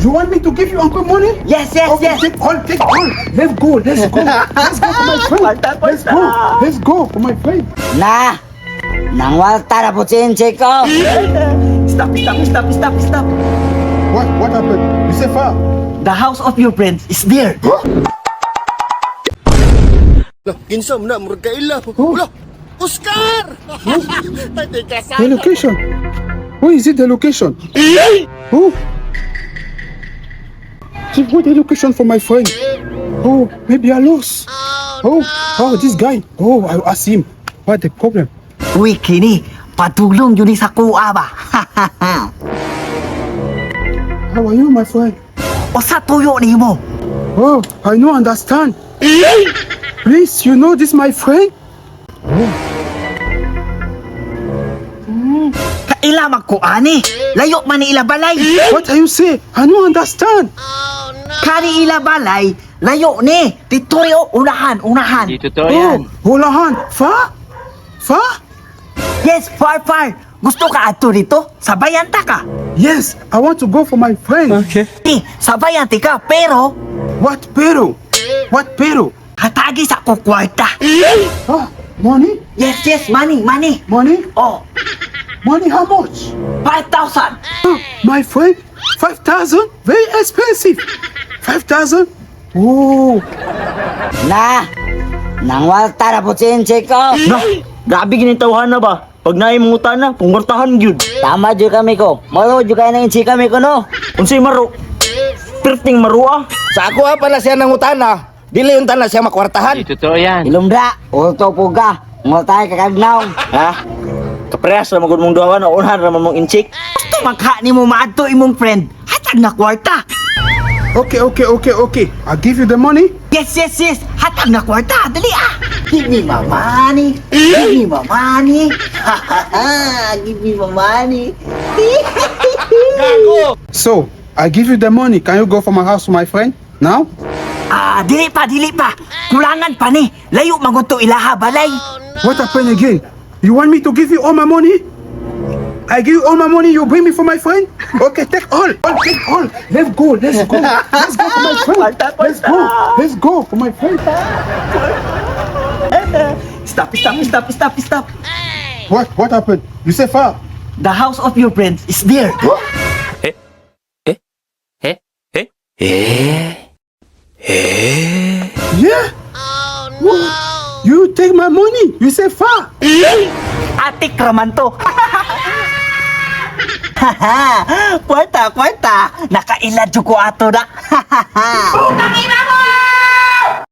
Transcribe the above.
You want me to give you uncle money? Yes. Okay, yes. take all, take all. Let's go, let's go. Let's go for my friend. Let's go, let's go for my friend. Na! Nangwarta na pod si Intsik ko. Stop, stop, stop, stop, stop. What happened? You say far. The house of your friends is there. Lah, kinsa man na murag kaila. Oh. Ula, Oscar! Tay ka sa. The location. Where is it, the location? Oh. Chief, what the location for my friend? Oh, maybe I lost. Oh, this guy. Oh, I ask him. What the problem? Uy, kini, padulong gyud ni sa akoa ba? How are you, my friend? Usa tuyo nimo? Oh, I no understand. Please, you know this my friend? Kaila man ko ani. Layo man ni ila balay. What are you say? I no understand. Kani ila balay, layo ni. Dito oh, unahan, unahan. Di totoo Oh, yan. Hulahan. Far? Far? Yes, far, far. Gusto ka adto dito? Sabayan ta ka. Yes, I want to go for my friend. Okay. Ni, sabayan ti ka, pero What pero? What pero? hatagi sa ko kwarta. Ah, money? Yes, money, money. Money? Oh, Money how much? 5,000. Ah, my friend, 5,000? Very expensive. 5,000? Oh, Na! Nangwarta na pod si Intsik ko. Na, grabe gini tawhan na ba? Pag naay mangutana, pangwartahan gyud. Tama jud kami ko. Maro jud kay nang Intsik kami ko no. Unsay maro? Perting marua. Sa ako ha pala siya nangutana. Dili yung tanan siya makwartahan. Di totoo yan. Ilumdra, urto po ka. Ngutay kakagnaw. Ha? Kaparehas ra magud mong duha na unahan ra man mong Intsik. Gusto man ka nimo maadto imong friend. Hatag na kwarta. Okay. I'll give you the money. Yes. Hatag na kwarta. Dali ah. Give me my money. Give me my money. Give me my money. So, I give you the money. Can you go for my house, my friend? Now? Ah, dili pa, dili pa. Kulangan pa ni. Layo man gud to ilaha balay. What happened again? You want me to give you all my money? I give you all my money, you bring me for my friend? Okay, take all. All, take all. Let's go, let's go. Let's go for my friend. Let's go. Let's go for my friend. Stop, stop, stop, stop, stop. What happened? You say far. The house of your friends is there. Eh? Eh? Yeah? Oh, no. You take my money. You say far. Atik raman to. Kwarta, kwarta. Nakaila jud ko ato na.